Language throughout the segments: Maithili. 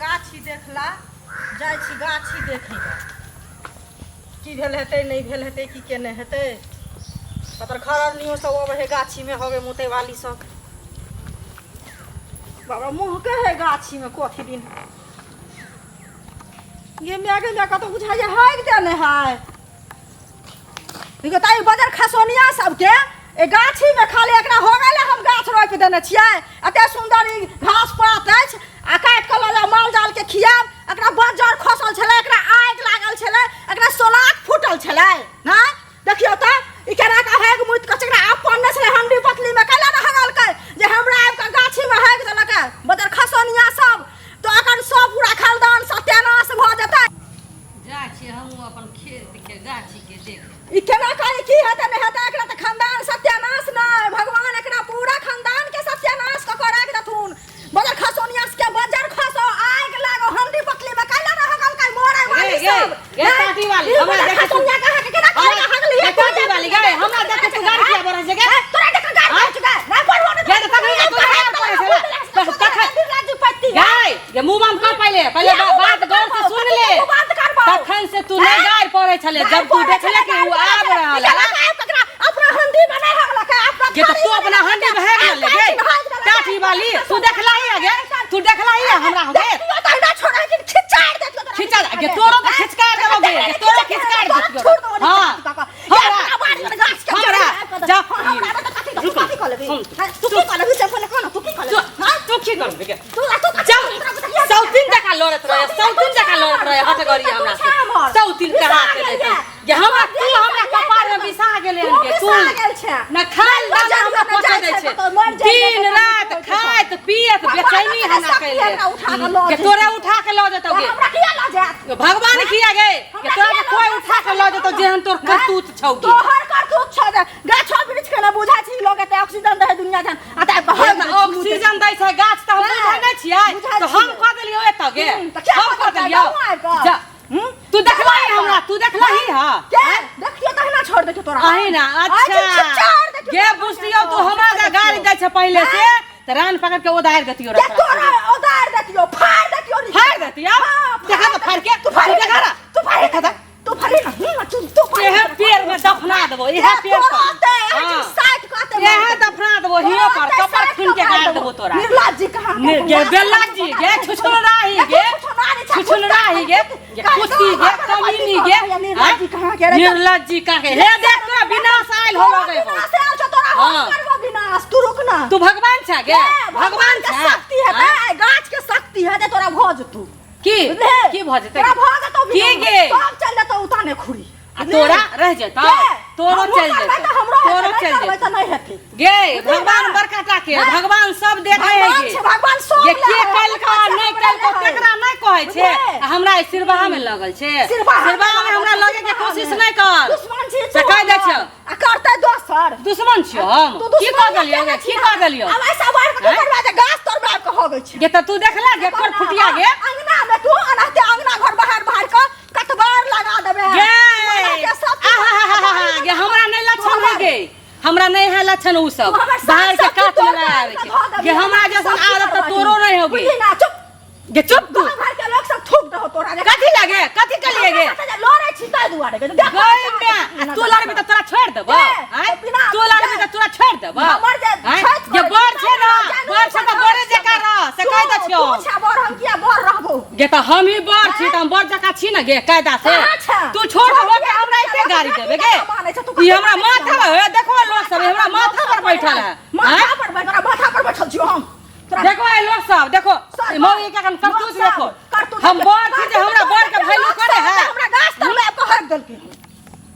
गाछी देखला जाइ छी गाछी देखै लए की भेल हेतै नहि भेल हेतै की केने हेतै कतर घरनियो सब अबै है गाछीमे हगे मुतै वाली सब बाबा मुँहके है गाछीमे कथी दिन ये माय गे माय कतौ बुझाइए हाइक देने है देखियौ ताहि बजर खसोनिया सबके ए गाछीमे खाली एकरा हो गेलै हम गाछ रोपि देने छियै एते सुन्दर ई घास पात अछि आ काटि कऽ लऽ जाउ माल जालके खियाब एकरा बज्जर खसल छलै एकरा आगि लागल छलै एकरा सोलाक फूटल छलै नहि देखियौ तऽ ई केना कऽ हेग मुति कऽ एकरा अपन नहि छलै हंडी पतलीमे कैला ने हगलकै जे हमरा आबि कऽ गाछीमे हेग देलकै बजर खसोनिया सब तऽ एकर सब पूरा खानदान सत्यानाश भऽ जेतै जाइ छियै हमहूँ अपन खेतके गाछीके देख ई केना कही की हेतै नहि हेतै एकरा तऽ खानदान सत्यानाश नहि भगवान एकरा पूरा खानदान के सत्यानाश कऽ कऽ राखि देथुन बजर खसोनिया के बजर खसो आगि लागो हंडी पतली में कैला रह गल कै मोरे वाली गे, सब गे, टाटी वाली, ई हमरा बजर देखै तू- खसोनिया कहाँ के केना हमरा- कैला हगली गे, टाटी वाली, गे, हमरा देखै तू गाड़ी किया बरस गे? तोरा देख गाड़ी आँय? बरस गे नहि पढ़बो नहि गे, तऽ तखन तू गाड़ी बरस गे। तखन- गाय गे मुंह बंद कर पहिले पहिले बात गौर से सुन ले तखन से तू नहीं गाय पड़े छले जब तू देखले कि उ आब रहल है अपना हंडी में नहीं हगलक अपना गे तो तू अपना हंडी में हेग ले गे टाटी वाली तू देखला ही है गे तू देखला ही है हमरा हो गे खिंचा गे तोरो के खिचकार देबो गे गे तोरो खिचकार देबो हां हमरा हमरा जा तू की करबे गे सौतीन जकाँ लड़ैत रहे सौतीन जकाँ लड़ैत रहे हट गरी हमरा से सौतीन कहा के देते जे हमरा तू हमरा कपार में बिसा गेले हन के तू न खाइल दाना हमरा पचे दै छै दिन रात खाइत पियत बेचैनी हमरा कैले के तोरे उठा के लऽ जेतौ गे भगवान किया गे के तोरा के कोई उठा के लऽ जेतौ जेहन तोर करतूत छौ गे तोहर करतूत छौ गाछो वृक्ष के न बुझै छी लोग एते ऑक्सीजन दै दुनिया जहान आ तऽ हे तऽ ऑक्सीजन दै छै गाछ तऽ हम बुझै नहि छियै बुझै तऽ हम छियै। कऽ देलियौ एतऽ गे तऽ किया हम कऽ कऽ देलियौ देलियौ? आबि कऽ। जा तू देखलही हमरा तू देखलही हँ के देखियो तहिना छोड़ देखियो तोरा अही ना अच्छा गे बुझतियौ तू हमरा जे गाली दै छै पहिले से तऽ रान पकड़ के ओदारि देतियौ के तोरा ओदार देतियो फाड़ देतियो फाड़ देतियौ देखा तऽ फाड़ के तू फाड़ देखा ना तू फाड़ देखा तऽ तू फाड़ी ना हूं तू तू फाड़ी एहे पेड़ में दफना देबो इहे पेड़ पर हाँ। साइड कहते इहे दफना देबो हियो पर कपर खून के गाड़ देबो तोरा निर्लाज जी कहाँ गे बेलाजी गे छुछुनराही गे छुछुनराही गे गे कुत्ती गे कमीनी गे निर्लाज जी कहाँ के रे निर्लज जी कहाँ के हे देख तोरा विनाश आयल हो गए हो विनाश आयल छौ तोरा हम हाँ। करबो विनाश तू रुक ना तू भगवान छा गे भगवान के छा शक्ति है हाँ? गाछ के शक्ति है जे तोरा भऽ जेतौ की बुझले? की भऽ जेतै तोरा भऽ जेतौ की गे सब चल जेतौ उताने खुरी आ तोरा रह जेतौ के? तोरो हमहूँ चल करबै जेतौ तऽ हमरो हेतै, तोरो नहि चल करबै जेतौ तऽ नहि हेतै गे बुझली भगवान ना? बड़का टा के हैं? भगवान सब देखे है भगवान गे छै, भगवान सब जे लए के है, कलको हमरा नहि लए कलको है। तेकरा नहि कहै छै बुझले? आ हमरा ई सिरबाहा में लगल छै सिरबाहा में सिरबाहा में लागल हमरा छै, लगे के सिरबाहा कोशिश में। नहि कर दुश्मन छी से तू कहि दै हमर। छियौ आ करतै दोसर दुश्मन छियौ हम तू की दुश्मन कऽ देलियौ गे की कऽ देलियौ आब ऐसा बार के हैं? करबा जे गाछ तोड़ आबि कऽ होगै छै गे तऽ तू देखला गे कोर फुटिया गे अंगना में तू अनाहते अंगना घर बाहर बाहर कऽ कतबार लगा देबे गे अनाहते सब आहाहाहा, गे हमरा नहि लक्षण है गे हमरा नहि है लक्षण उ सब तू हमर साग बाहर के सब्जी कात तोड़ में लगावे के धऽ के देबही, गे हमरा जैसन सब्जी आदत तऽ करबाही। तोरो नहि होगे बुझली ना चुप गे चुप तू गाँव घर के लोग सब थूक दहो तोरा रे। कथी लगे कथी के लिए गे हमरा साथे जे लड़ै छी ताहि दुआरे गे। देख गई में आ तू लड़बी तऽ तोरा छोड़ि देबो ए, आँय? तऽ बिना- तू लड़बी तऽ तोरा छोड़ि देबो हमर जे आँय? छठि जे करै बड़ छी छै ताहि ना दुआरे बड़ छै तऽ बड़े जकाँ रह से कहि दै छियौ तू छे बड़ हम किया बड़ रहबो गे तऽ हम ही बड़ छी तऽ हम बड़ जकाँ छी ने गे कायदा से कहाँ छे? तू छोट हो के हमरा एते गाली देबे गे मानै छै, तू ई हमरा माथा पर हे देखो लोग सब हमरा माथा पर बैठल है माथा आँय? पर बैठ तोरा माथा पर बैठल छियो हम तोरा देखो ए लोग सब देखो सर, ई मौगी के अखन करतूत लोक सब, देखो करतूत हम देखो। बड़ छी जे हमरा बड़ के वैल्यू करे है हमरा गाछ तर में आबि कऽ हक देलकै हन।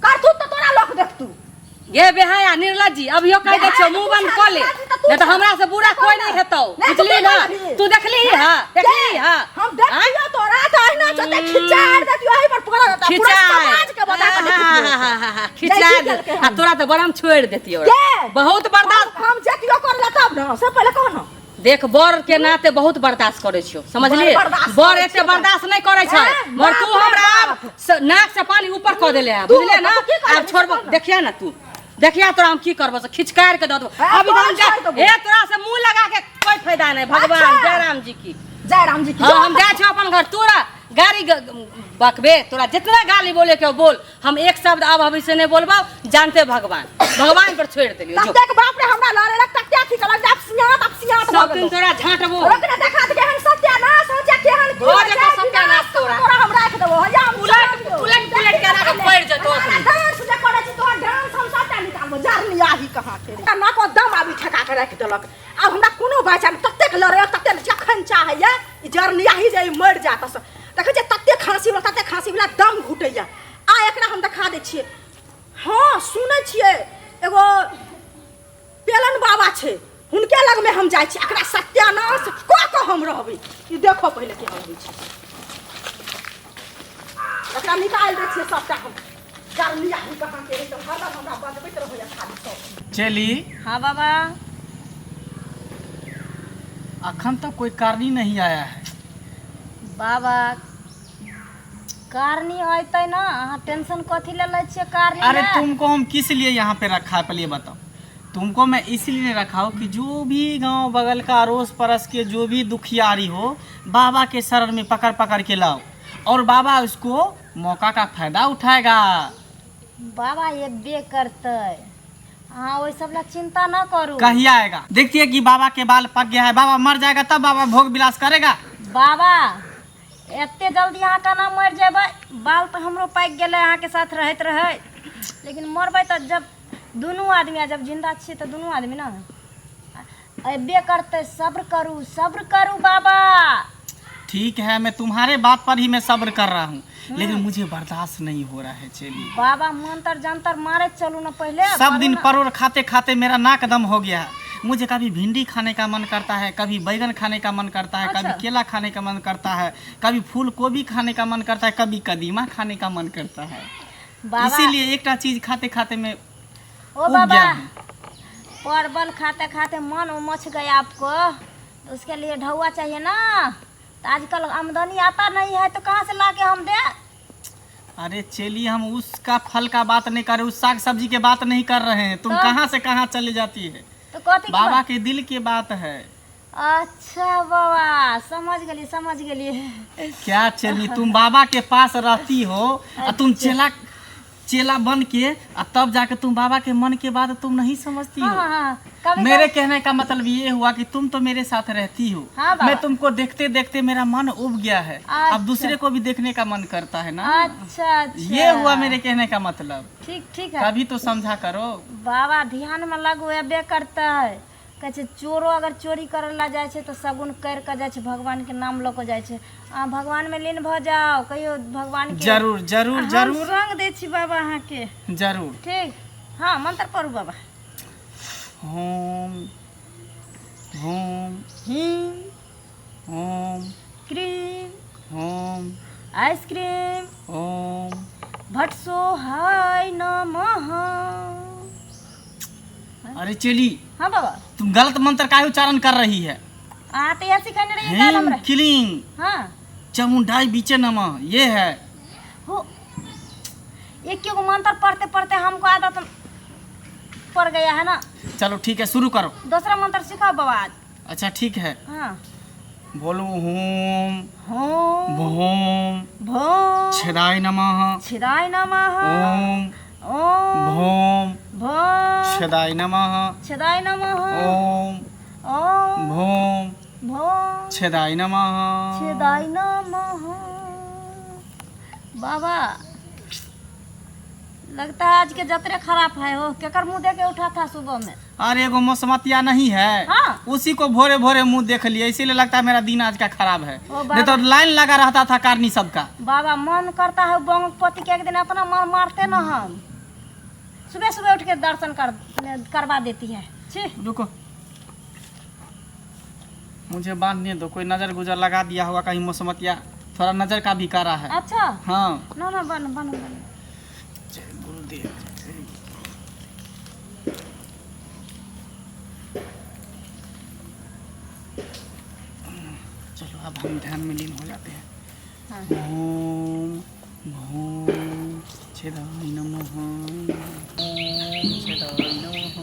करतूत तऽ तोरा लोक देखतू गे बेहाया निर्लज्जी अभियो कहि दै छियौ मुंह बंद कऽ ले नहि तऽ हमरा से बुरा कोई नहीं हेतौ बुझली ना तू देखली हां देखली हां हम देखियो तोरा तऽ अहिना चलते खिचाड़ देतियो एहि पर पड़ल रहता पूरा समाज के बता के देखियो खिचा देलकै आ तोरा तऽ बड़ा हम छोड़ि देतियो के? बहुत बर्दाश्त हम जतियो कर तब ना से पहिले कह ना देख बर के नाते बहुत बर्दाश्त करे छियो समझलिए बड़ बर्दाश्त बर करै एते छियौ। बर्दाश्त नहीं करे छै हैं? मगर तू बाप रे हमरा आब बाप। नाक से पानी ऊपर कऽ देले है तू- बुझले ना तू की करै आब छी छोड़बो से कह ना। देखिया ना तू देखिया तोरा हम की करबो से खिचकार के दऽ देबो। ए, अभी तऽ हम तोरा छोड़ि देबो। हे तोरा से मुंह लगा के कोई फायदा नहीं। भगवान अच्छा। जय राम जी की जय राम जी की। हाँ, हम जाइ छियौ अपन घर। तोरा गाड़ी बकबे, तोरा जितना गाली बोले के हो बोल, हम एक शब्द अब अभी से नहीं बोलबो। जानते भगवान, भगवान पर छोड़ देलियो। जो। ततेक बाप रे हमरा लड़े तते अथी कलक, आब सियात, आब सियात भऽ सब दिन गेलौ। तोरा झाँटबो। ओकरा देखा दे केहन सत्यानाश हो जा, केहन की भऽ हो जेतौ जाए, सत्यानाश विनाश तोरा। तोरा हम राखि देबो, हैया हम उलट छोड़ि देबो। उलट पुलट के एना के पड़ि जेतौ अखनी। डांस जे करै छी तोहर डांस हम सबटा निकालबो। जारनी आही कहाँ के रे, नाको दम आबि ठेका के राखि देलक। आब हमरा कोनो बात नहि, ततेक लड़े ततेक जखन चाहैया ई जरनियाही जे ई मरि जायत। से देखै छियै ततेक खाँसी वला, ततेक खाँसी वला दम घुटैया। आ एकरा हम देखा दै छियै। हँ सुनै छियै एगो पेलन बाबा छै, हुनके लगमे हम जाइ छी। एकरा सत्यानाश कऽ कऽ हम रहबै। ई देखो पहिले केहन होइ छै। एकरा निकालि दै छियै सबटा हम। जरनियाही कहाँ के रे, तऽ हरदम हमरा बजबैत रहैया खाली सब। चली। हाँ बाबा। अखन तक कोई कारनी नहीं आया है। बाबा कारनी अयतै ना, अहाँ टेंशन कथी ले लै छियै कारनी अरे ले? तुमको हम किस लिए यहाँ पे रखा है पहले ये बताओ। तुमको मैं इसलिए रखा हूँ कि जो भी गांव बगल का अड़ोस पड़ोस के जो भी दुखियारी हो बाबा के शरण में पकड़ पकड़ के लाओ और बाबा उसको मौका का फायदा उठाएगा। बाबा एबे करतै, अहाँ ओहि सब ला चिंता न करू। कहीं आएगा, देखती है कि बाबा के बाल पक गया है, बाबा मर जाएगा तब बाबा भोग विलास करेगा। बाबा एते जल्दी अहाँ केना मरि जेबै? बाल तऽ हमरो पाकि गेलै अहाँके साथ रहैत रहैत, लेकिन मरबै तऽ जब दुनू आदमी, आ जब जिन्दा छियै तऽ दुनू आदमी ने अयबे करतै। सब्र करू, सब्र करू बाबा। ठीक है, मैं तुम्हारे बात पर ही मैं सब्र कर रहा हूँ, लेकिन मुझे बर्दाश्त नहीं हो रहा है। चलिए बाबा मंत्र जंतर मारे चलू ना पहले। सब दिन परोड़ खाते खाते मेरा नाक दम हो गया है। मुझे कभी भिंडी खाने का मन करता है, कभी बैगन खाने का मन करता है, कभी केला खाने का मन करता है, कभी फूल गोभी खाने का मन करता है, कभी कदीमा खाने का मन करता है। बाबा इसीलिए एक चीज खाते खाते मैं ओ उब बाबा गया हूँ। परवल खाते खाते मन उमच गया आपको, तो उसके लिए ढौआ चाहिए ना। तो आजकल आमदनी आता नहीं है तो कहाँ से ला के हम दे? अरे चलिए, हम उसका फल का बात नहीं कर रहे, उस साग सब्जी के बात नहीं कर रहे हैं। तुम तो? कहाँ से कहाँ चले जाती है। तो कथी के बाबा बात? के दिल के बात है। अच्छा बाबा समझ गेलिए, समझ गेलिए। क्या चली, तुम बाबा के पास रहती हो और तुम चेला चेला बन के और तब जाके तुम बाबा के मन के बात तुम नहीं समझती हाँ हो। हाँ हाँ कभी मेरे कहने का मतलब ये हुआ कि तुम तो मेरे साथ रहती हो। हाँ बाबा। मैं तुमको देखते देखते मेरा मन उब गया है, अच्छा। अब दूसरे को भी देखने का मन करता है ना। अच्छा अच्छा, ये हुआ मेरे कहने का मतलब। ठीक ठीक है, कभी तो समझा करो। बाबा ध्यान में लगू एबे करतै। कहै छै चोरो अगर चोरी करै ला जाइ छै तऽ सगुन करि कऽ जाइ छै, भगवान के नाम लऽ कऽ जाइ छै। अहाँ भगवान में लीन भऽ जाउ, कहियो भगवान के जरूर जरूर हम जरूर संग दै छी बाबा अहाँके। जरूर ठीक, हाँ मंत्र पढ़ू बाबा। होम होम हीम होम क्रीम होम आइसक्रीम ओम भटसोहाय नमः। अरे चली, हाँ बाबा तुम गलत मंत्र का उच्चारण कर रही है। अहाँ तऽ इएह सिखेने रहियै काल्हि ह्रीं हमरा। क्लीं हाँ चामुंडाई बीचे नमः ये है। हो एक एगो मंत्र पढ़ते पढ़ते हमको आदत पड़ गया है ना। चलो ठीक है, शुरू करो। दूसरा मंत्र सिखाओ बाबा आज। अच्छा ठीक है। हाँ बोलो होम होम भोम भोम छेदाय नमः छिदाय नमः ओम ओम भोम भोम छेदाय नमः छिदाय नमः ओम ओम भोम भोम छेदाय नमः छिदाय नमः। बाबा लगता है आज के जतरे खराब है। हो केकर मुंह दे के उठा था सुबह में? अरे एगो मौसमतिया नहीं है। हाँ। उसी को भोरे भोरे मुंह देख लिया, इसीलिए लगता है मेरा दिन आज का खराब है। ओ बाबा। नहीं तो लाइन लगा रहता था कारनी सबका। बाबा मन करता है बंग पति के एक दिन अपना मार मारते ना, हम सुबह सुबह उठ के दर्शन कर करवा देती है। छी रुको मुझे बांधने दो, कोई नजर गुजर लगा दिया होगा कहीं। मौसमतिया थोड़ा नजर का भी करा है। अच्छा हाँ ना ना बन बन बन। जय गुरुदेव। चलो अब हम ध्यान में लीन हो जाते हैं। हाँ। ओम भोम छेदाय नमः, ओम छेदाय नमः।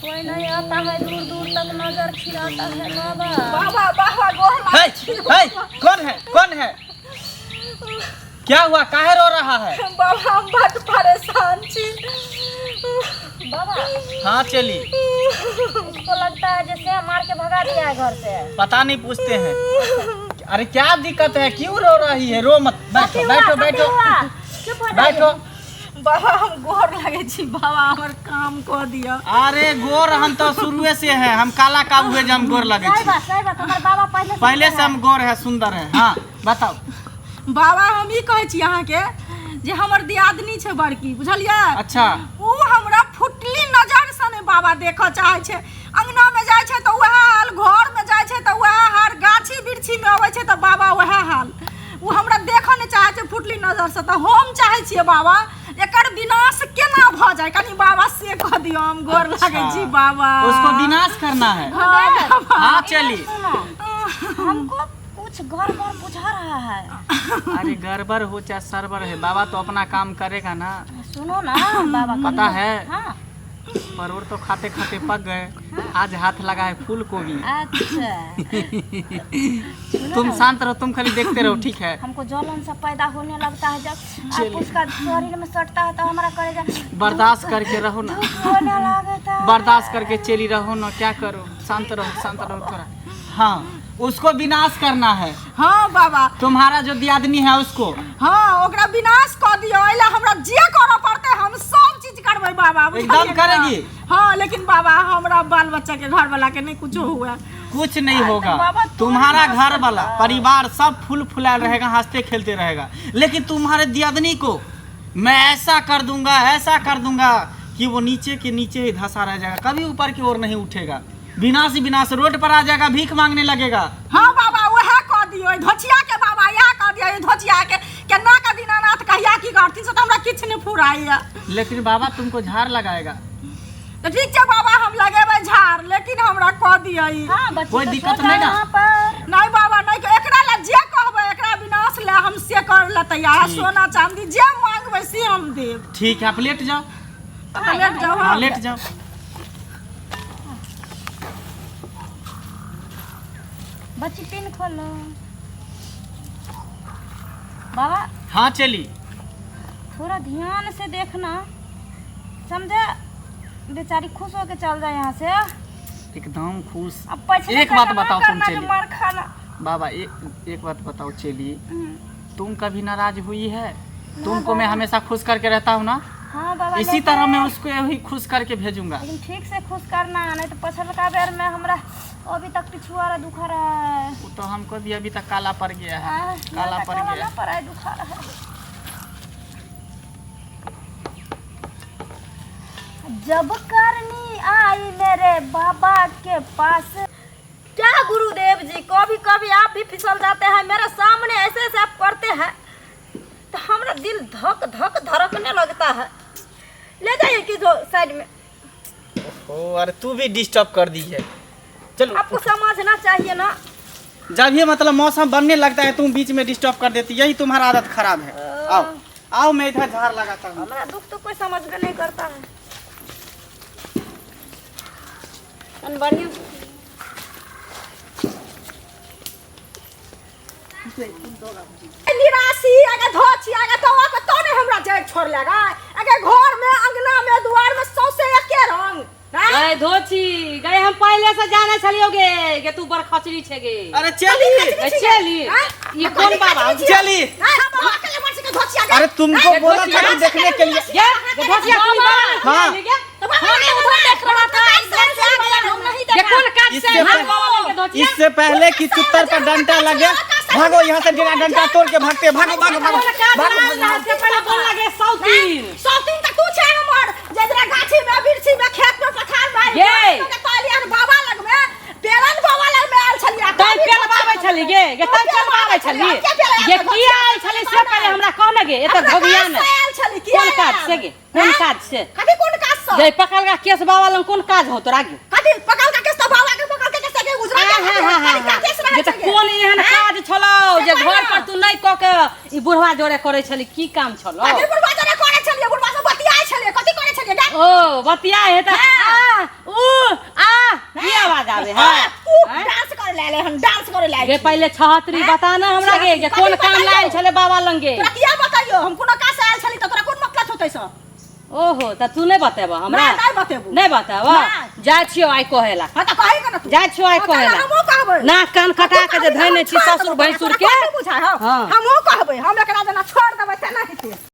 कोई नहीं आता है, दूर दूर तक नजर खिलाता है बाबा। बाबा बाबा गोर हे, लागै। हे, कौन है, कौन है? क्या हुआ, काहे रो रहा है? बाबा, हम बड परेशान छी। बाबा। हाँ चली। उसको लगता है जैसे मार के भगा दिया है घर से। पता नहीं, पूछते हैं। अरे क्या दिक्कत है, क्यों रो रही है? रो मत, बैठो बैठो बैठो। चुप हो जाइए। बैठो। बाबा, हम गोर लागै छी बाबा, हमर काम कऽ दिअ। अरे गोर हम तो शुरुए से है, हम काला काबू है जे हम गोर लगे सही छी। बात, सही बात। हमारे बाबा पहले से पहले से हम गोर है, सुंदर है। हाँ बताओ। बाबा, हम ई कहै छी अहाँके जे हमर दियादनी छै बड़की, बुझलियै? अच्छा। ओ हमरा फुटली नजर से नहि बाबा देखऽ चाहै छै। अंगना में जाइ छै तऽ वएह हाल, घर में जाइ छै तऽ वएह हाल, गाछी वृक्षी में अबै छै तऽ बाबा वएह हाल। ओ हमरा देखऽ नहि चाहै छै फुटली नजर से। तऽ हम चाहै छियै बाबा, एकर विनाश केना भऽ जाय, कनि बाबा से कह दियौ। हम गोर लागै छी बाबा। उसको विनाश करना है? हाँ बाबा। हाँ चली। सुनो, हमको कुछ गड़बड़ बुझा रहा है। अरे गड़बड़ हो चाहे सरबर है, बाबा तो अपना काम करेगा ना। सुनो ना बाबा। पता है, हाँ। परोड़ तो खाते खाते पक गए, आज हाथ लगा है फूल गोभी। अच्छा। तुम शांत रहो, तुम खाली देखते रहो, ठीक है? हमको जलन सा पैदा होने लगता है जब आप चलिए। उसका शरीर में सटता है तो हमारा कलेजा बर्दाश्त करके रहो ना। धुक होने लगता है। बर्दाश्त करके चली रहो ना, क्या करो? शांत रहो, शांत रहो थोड़ा। हाँ, उसको विनाश करना है? हाँ बाबा। तुम्हारा जो दियादनी है उसको? हाँ, ओकरा विनाश कऽ दियौ। एहि लए हमरा जे करऽ पड़तै हम सब चीज करबै बाबा, बुझलियै एकदम ना? करेगी? हाँ, लेकिन बाबा, हमरा बाल बच्चा के घर वाला के नहीं कुछो हुआ। कुछ नहीं होगा। बाबा तुम तुम्हारा घर वाला परिवार सब फूल फुलायल रहेगा, हंसते खेलते रहेगा, लेकिन तुम्हारे दियादनी को मैं ऐसा कर दूंगा, ऐसा कर दूंगा कि वो नीचे के नीचे ही धंसा रह जाएगा, कभी ऊपर की ओर नहीं उठेगा। विनाश ही विनाश, रोड पर आ जाएगा, भीख मांगने लगेगा। हाँ बाबा, वएह कऽ दियौ एहि धोचिया के। बाबा, इएह कऽ दियौ एहि धोचिया के। केना कऽ दीनानाथ कहिया की करथिन से तऽ हमरा किछु नहि फुराइया। लेकिन बाबा तुमको झाड़ लगाएगा। तऽ ठीक छै बाबा, हम लगेबै झाड़, लेकिन हमरा कऽ दियौ ई। हाँ बच्ची, कोई तो दिक्कत सो नहीं जाओ ना? यहाँ पर। नहीं बाबा, नहीं। एकरा लए जे कहबै, एकरा विनाश लए हम से कर लए तैयार। ठीक। सोना चांदी जे मांगबै से हम देब। ठीक है, आप लेट जाओ। तऽ लेट जाउ। हाँ, लेट जाओ। बच्ची, पिन खोलो बाबा। हाँ चली। थोड़ा ध्यान से देखना, समझे? बेचारी खुश होके चल जाए यहाँ से। एकदम खुश। अब पैसे एक बात बताओ तुम करना चली। कि मार खाना। बाबा, एक एक बात बताओ चली, तुम कभी नाराज हुई है? तुमको मैं हमेशा खुश करके रहता हूँ ना? हाँ बाबा। इसी लेकिन- तरह मैं उसको यही खुश करके भेजूंगा। लेकिन ठीक से खुश करना, नहीं तो पछलका बेर में हमरा अभी तक पिछुआरा दुखा रहा है। वो तो हमको भी अभी तक काला पड़ गया है। काला ना पड़ काला गया। ना पड़ा है, दुखा रहा है। जब करनी आई मेरे बाबा के पास। क्या गुरुदेव जी, कभी कभी आप भी फिसल जाते हैं मेरे सामने। ऐसे ऐसे आप करते हैं तो हमारा दिल धक धक धड़कने लगता है। ले जाइए कि जो साइड में। ओ अरे, तू भी डिस्टर्ब कर दी है। चलो। आपको समझना चाहिए ना। जब ये मतलब मौसम बनने लगता है, तुम बीच में डिस्टर्ब कर देती, यही तुम्हारा आदत खराब है। आओ आओ, मैं इधर झाड़ लगाता हूँ। हमारा दुख तो कोई समझ में नहीं करता है। तन बढ़िया। निराशी अगर धोची अगर तो के तो नहीं हमरा जड़ छोड़ लगा अगर घर में, अंगना में, दुआर में सौसे एके रंग ना? गए धोची गए, हम पहले से जाने छलियो गे के तू बड़ खचरी छे गे। अरे चली। गए चली। हाँ? ई कोन बाबा? चली। हाँ, बाबा के ले मर के धोची अगर। अरे तुमको बोला था कि देखने के लिए। गे गे धोचिया, तू बाबा हाँ। गे। तो बाबा ने उधर देख रहा था, इधर से आ गया, हम नहीं गे देखा। कोन काज से इससे हाथ पहले- बाबा लगे धोचिया? इससे पहले कि चुत्तर पर डंडा लगे, भागो यहाँ से। बिना डंडा तोड़ के भागते, भागो भागो भागो। कोन काज भागो। लाल रहल से पहले बोल लगे सौतीन। सौतीन त तू छै हमर, जेदरा गाछी में, बिरछी में, खेत में, पथार में गे। तो बाबा लग में, पेलन बाबा लग में आयल छलियै। तैं पेलबाबै छली गे? गे तैं पेलबाबै छली गे? किया आयल छली से पहले हमरा कह ने गे, एतऽ धोबिया ने। आयल छली किया? कोन काज से गे, कोन काज से? कथी कोन काज से? गे पकल का केस बाबा लग कोन काज हो तोरा गे? कथी पकल का केस? त बाबा के पकल के केस के उजरा के हाँ, हाँ, हाँ, का केस रहै जे तऽ छै गे? कोन एहन काज छलौ जे से घर कहिना। पर तू नहि कऽ के ई बुढ़वा जोड़े करै छली? की काम छलौ? कथी बुढ़वा जोरे करै? ओ बतिया है त आ उ आ की आवाज आवे है तू डांस करे ले आले हन डांस करे ले गे पहिले छहत्री बता ना हमरा गे जे कोन काम लायल छले बाबा लंगे तोरा किया बताइयो हम कोनो काज से आयल छली त तोरा कोन मतलब होतै से ओहो त तू नहीं बतेबा हमरा नहीं, नहीं बतेबो। नहीं बतेबा नहीं। जाइ छियो आइ कहेला हां त कही के ना तू जाइ छियो आइ हाँ, तऽ कहेला हमहूँ कहबै नाक कान कटा के जे धैने छी ससुर भैंसुर के बुझाय हाँ। हमहूँ कहबै हम एकरा जेना छोड़ देबै तेना हेतै।